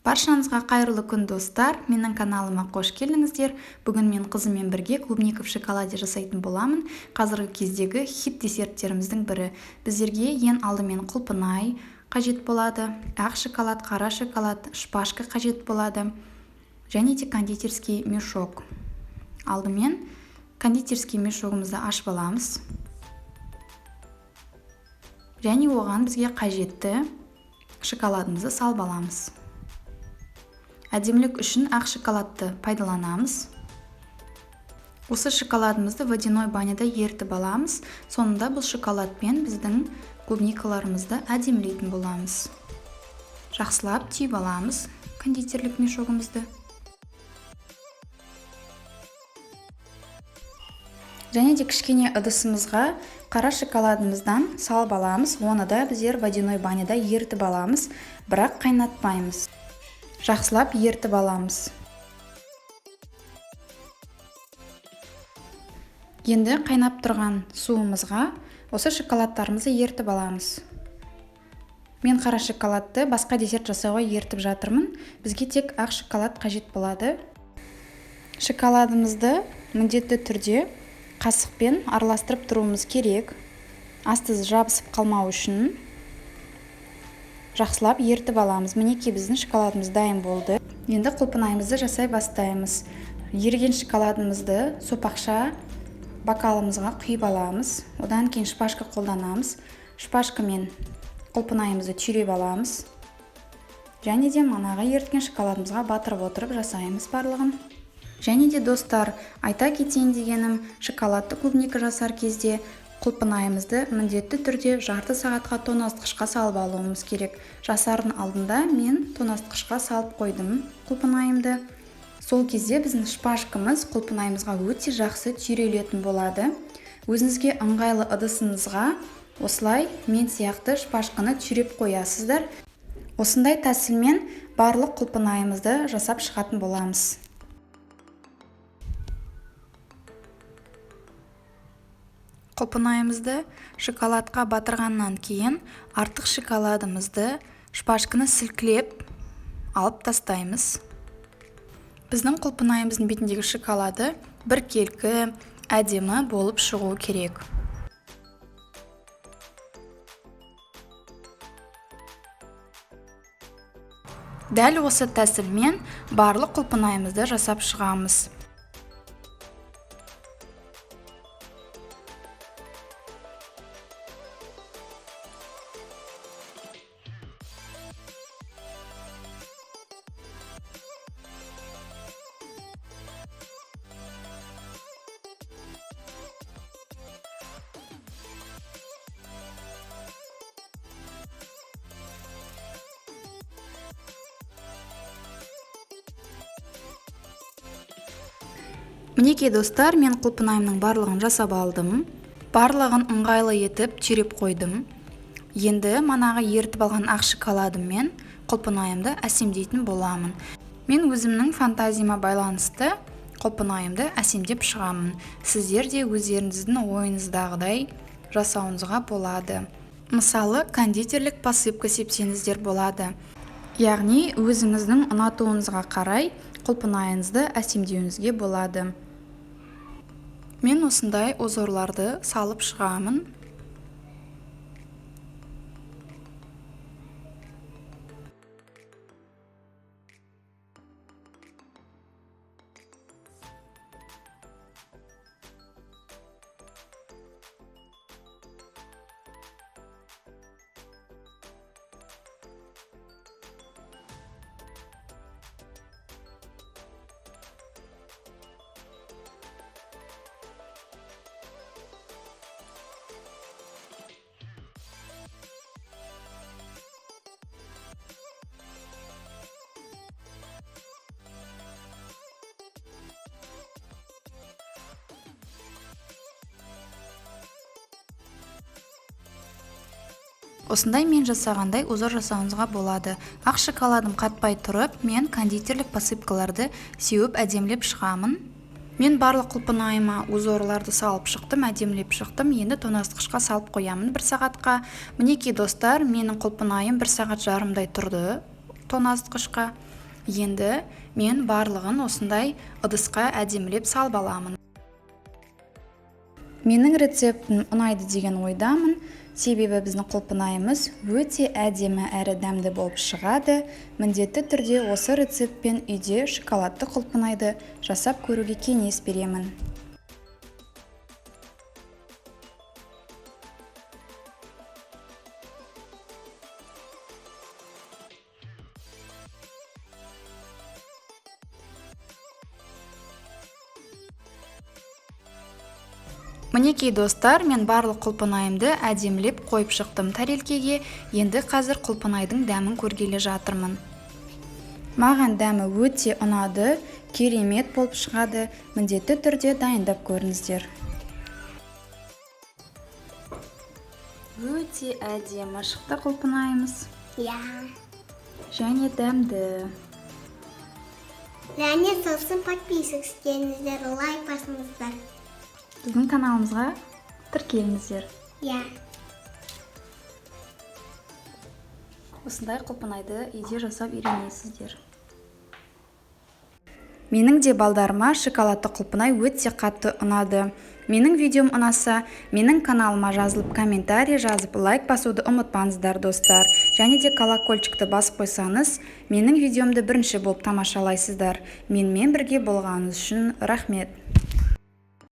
Баршаңызға қайырлы күн, достар! Менің каналыма қош келдіңіздер. Бүгін мен қызыммен бірге клубника в шоколаде жасайтын боламын. Қазіргі кездегі хит десерттеріміздің бірі. Біздерге ең алдымен құлпынай қажет болады, ақ шоколад, қара шоколад, шпажка қажет болады және де кондитерский мешок. Алдымен кондитерский мешогымызды ашып аламыз. Және оған бізге қажетті шоколадымызды салып аламыз. Әдемілік үшін ақ шоколадты пайдаланамыз. Осы шоколадымызды водяной баняда ерітіп аламыз. Соңында бұл шоколадпен біздің клубникаларымызды әдемілейтін боламыз. Жақсылап түйіп аламыз кондитерлік мешогымызды. Және де кішкене ыдысымызға қара шоколадымыздан салып аламыз. Оны да біздер водяной баняда ерітіп аламыз, бірақ қайнатпаймыз. Жақсылап ертіп аламыз. Енді қайнап тұрған суымызға осы шоколадтарымызды ертіп аламыз. Мен қара шоколадты басқа десерт жасауға ертіп жатырмын. Бізге тек ақ шоколад қажет болады. Шоколадымызды міндетті түрде қасықпен араластырып тұруымыз керек. Асты жабысып қалмау үшін жақсылап ертіп аламыз. Мінекей, біздің шоколадымыз дайын болды. Енді құлпынайымызды жасай бастаймыз. Еріген шоколадымызды сопақша бокалымызға құйып аламыз. Одан кейін шпажка қолданамыз. Шпажкамен құлпынайымызды түйреп аламыз. Және де манағы еріткен шоколадымызға батырып отырып жасаймыз барлығын. Және де, достар, айта кетейін дегенім, шоколадты клубника жасар кезде құлпынайымызды міндетті түрде жарты сағатқа тоңазытқышқа салып алуымыз керек. Жасардың алдында мен тоңазытқышқа салып қойдым құлпынайымды. Сол кезде біздің шпажкамыз құлпынайымызға өте жақсы түйрелетін болады. Өзіңізге ыңғайлы ыдысыңызға осылай мен сияқты шпажканы түйреп қоясыздар. Осындай тәсілмен барлық құлпынайымызды жасап шығатын боламыз. Құлпынайымызды шоколадқа батырғаннан кейін артық шоколадымызды шпажканы сілкілеп алып тастаймыз. Біздің құлпынайымыздың бетіндегі шоколады біркелкі, әдемі болып шығу керек. Дәл осы тәсілмен барлық құлпынайымызды жасап шығамыз. Мінекей, достар, мен құлпынайымның барлығын жасап алдым. Барлығын ыңғайлы етіп түйреп қойдым. Енді манағы ерітіп алған ақ шоколадыммен құлпынайымды әсемдейтін боламын. Мен өзімнің фантазияма байланысты құлпынайымды әсемдеп шығамын. Сіздер де өздеріңіздің ойыңыздағыдай жасауыңызға болады. Мысалы, кондитерлік посыпка сепсеңіздер болады. Яғни өзіңіздің ұнатуыңызға қарай құлпынайыңызды әсемдеуіңізге болады. Мен осындай узорларды салып шығамын. Осындай мен жасағандай узор жасауыңызға болады. Ақ шоколадым қатпай тұрып, мен кондитерлік посыпкаларды сеуіп әдемілеп шығамын. Мен барлық құлпынайыма узорларды салып шықтым, әдемілеп шықтым. Енді тоңазытқышқа салып қоямын бір сағатқа. Мінекей, достар, менің құлпынайым бір сағат жарымдай тұрды. Тоңазытқышқа. Енді мен барлығын осындай ыдысқа әдемілеп салып аламын. Менің рецептім ұнайды деген ойдамын, себебі біздің құлпынайымыз өте әдемі әрі дәмді болып шығады. Міндетті түрде осы рецептпен үйде шоколадты құлпынайды жасап көруге кеңес беремін. Мінекей, достар, мен барлық құлпынайымды әдемілеп қойып шықтым тарелкеге. Енді қазір құлпынайдың дәмін көргелі жатырмын. Маған дәмі өте ұнады, керемет болып шығады. Міндетті түрде дайындап көріңіздер. Өте әдемі шықты құлпынайымыз. Иә. Және дәмді. Және сосын подписок істеңіздер, лайк басыңыздар. Біздің каналымызға тіркеліңіздер. Иә. Осындай құлпынайды үйде жасап үйренесіздер. Менің де балдарыма шоколадты құлпынай өте қатты ұнады. Менің видеом ұнаса, менің каналыма жазылып, комментарий жазып, лайк басуды ұмытпаңыздар, достар. Және де колокольчикті басып қойсаңыз, менің видеомды бірінші болып тамашалайсыздар. Менімен бірге болғаныңыз үшін рахмет.